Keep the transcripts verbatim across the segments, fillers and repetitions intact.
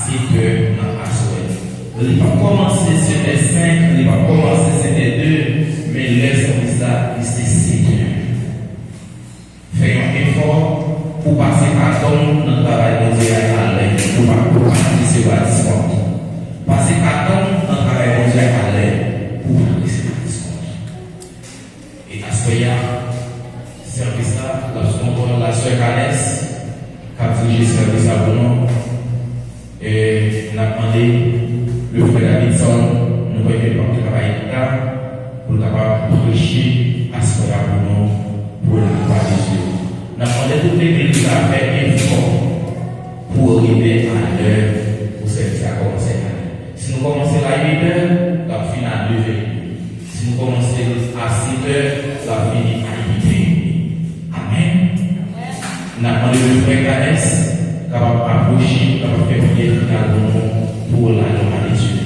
Sèt è nan aswè. Li p ap kòmanse sèt è senk, li p ap kòmanse sèt è de, men lè sèvis la, li se sèt è. Fè yon efò pou pase paton w nan travay Bondye a alè, pou pa, pou pa resevwa diskont. Pase paton w nan travay Bondye a alè, pou pa resevwa diskont. E aswè a, sèvis la, l ap sou kontwòl la sè Kanès, k ap dirije sèvis la pou nou. E n ap mande le frè Davidson, nou kwè ke l p ap te ka bay tan, pou l kapab preche aswè a pou nou, pou laglwa de Dye. N ap mande tout legliz la fè efò pou rive a lè pou sèvis la kòmanse a lè. Si nou kòmanse la uit è, l ap fini a de è edmi. Si nou kòmanse a sèt è, l ap fini a uit è edmi. Amèn. N ap mande le frè Kanès kapab apwoche, kapab fè priyè final pou nou, pou laglwa de Dye.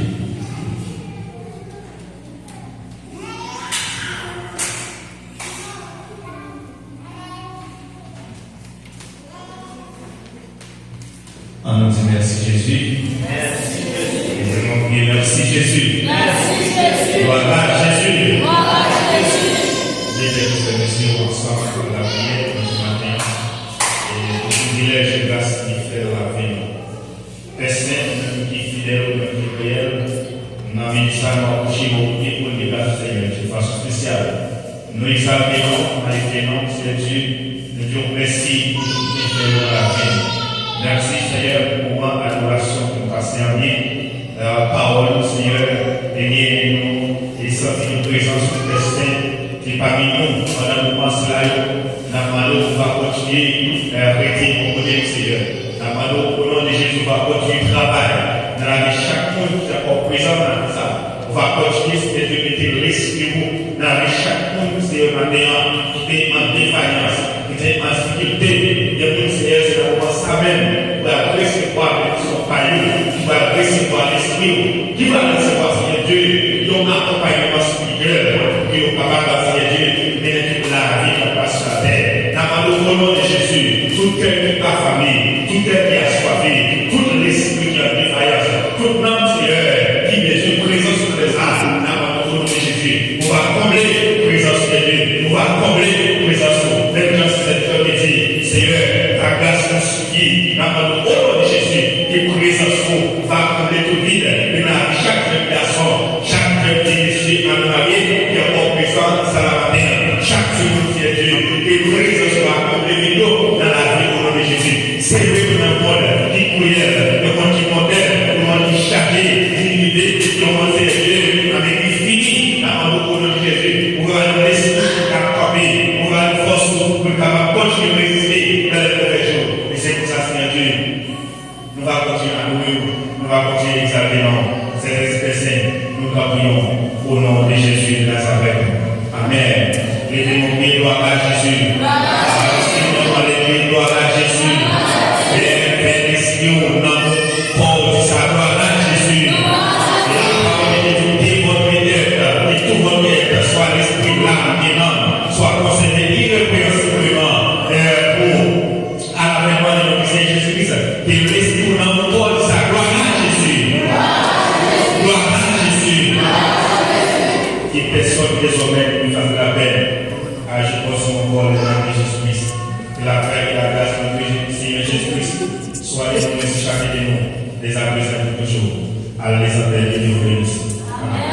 Ann nou di mèsi Jezi. Mèsi Jezi. Mèsi Jezi. Glwa a Jezi. Glwa a Jezi. Mezanmi, nou ansanm pou lapriyè nan maten an. E pou privilèj e gras li fè nan lavi nou. Pè Sen, ou menm ki fidèl, ou menm ki reyèl, nan minit sa nou apwoche nou pou nou di gras Senyè Dye fason espesyal. Nou egzalte non, nou elve non, Senyè Dye, nou di w mèsi pou tout ou te fè nan lavi nou. Mèsi Senyè pou moman adorasyon ke nou pase an byen. Pawòl ou Senyè, ebyen nou e santi nou prezans ou Pè Sen ki pami nou pandan moman sila yo. N ap mande w pou w va kontinye rete bò kote nou Senyè. N ap mande w o non de Jezi w va kontinye travay nan lavi chak moun ki ankò prezan nan lavi sa. Ou va kontinye Senyè Dye mete lespri ou nan lavi chak moun Senyè maten an ki te an defayans, ki te an difikilte. Gen moun Senyè se nan moman sa menm ou pral resevwa benediksyon pa yo, ou pral resevwa lespri ou. Ki va resevwa, Senyè Dye, yon akonpayman espirityèl pou yo kapab, Senyè Dye, mennen tout lavi k ap pase atè. N ap mande w, o non de Jezi, tout kè ki afame, tout kè ki aswafe, tout lespri ki an defayans, tout nanm, Senyè, ki bezwen prezans ou nan lè sa, n ap mande w, o non de Jezi, ou va konble prezans, Senyè Dye, ou va konble prezans ou. Menm jan sèvitè te di, Senyè, pa gras nou ki, n ap mande w, o non de Jezi, ke prezans ou va konble tout vid, e nan lavi chak jèn gason, chak jèn fi, mesye, madanm marye, ki ankò prezan nan sal la maten an. Chak timoun, Senyè Dye, ke prezans ou va konble vid yo nan lavi, o non de Jezi. Se vre nou nan yon mond ki kriyèl, yon mond ki mòtèl, yon mond ki chaje, ki limite, yon mond, Senyè Dye, amèn, ki fini. N ap mande w, o non de Jezi, ou va ban nou lespri ki ka kanpe, ou va ban nou fòs pou nou kapab kontinye reziste nan lè movè jou. E se konsa, Senyè Dye, nou va kontinye adore w, nou va kontinye egzalte non w. Sèvis Pè Sen, nou ta priyè w, o non de Jezi de Nazarèt. Amèn. Leve nou pye, glwa a Jezi. Leve nou pye, glwa a Jezi. Fè, fè lespri w nan kò w di sa, glwa a Jezi. La parole de Dieu dit, votre être, et tout votre être, soit l'esprit, l'âme et l'âme, soit conservé irréprochable, euh, pour à l'avènement de notre Seigneur Jésus-Christ. Ke lespri w nan kò w di sa, glwa a Jezi. Glwa a Jezi. Que personne désormais ne nous fasse de la peine. Ajoute sur mon corps le nom de Jésus-Christ. Que la paix et la grâce de notre Seigneur Jésus-Christ soient avec nous ainsi chacun de nous, dès à présent et pour toujours. Allez en paix, que Dieu vous bénisse. Amen.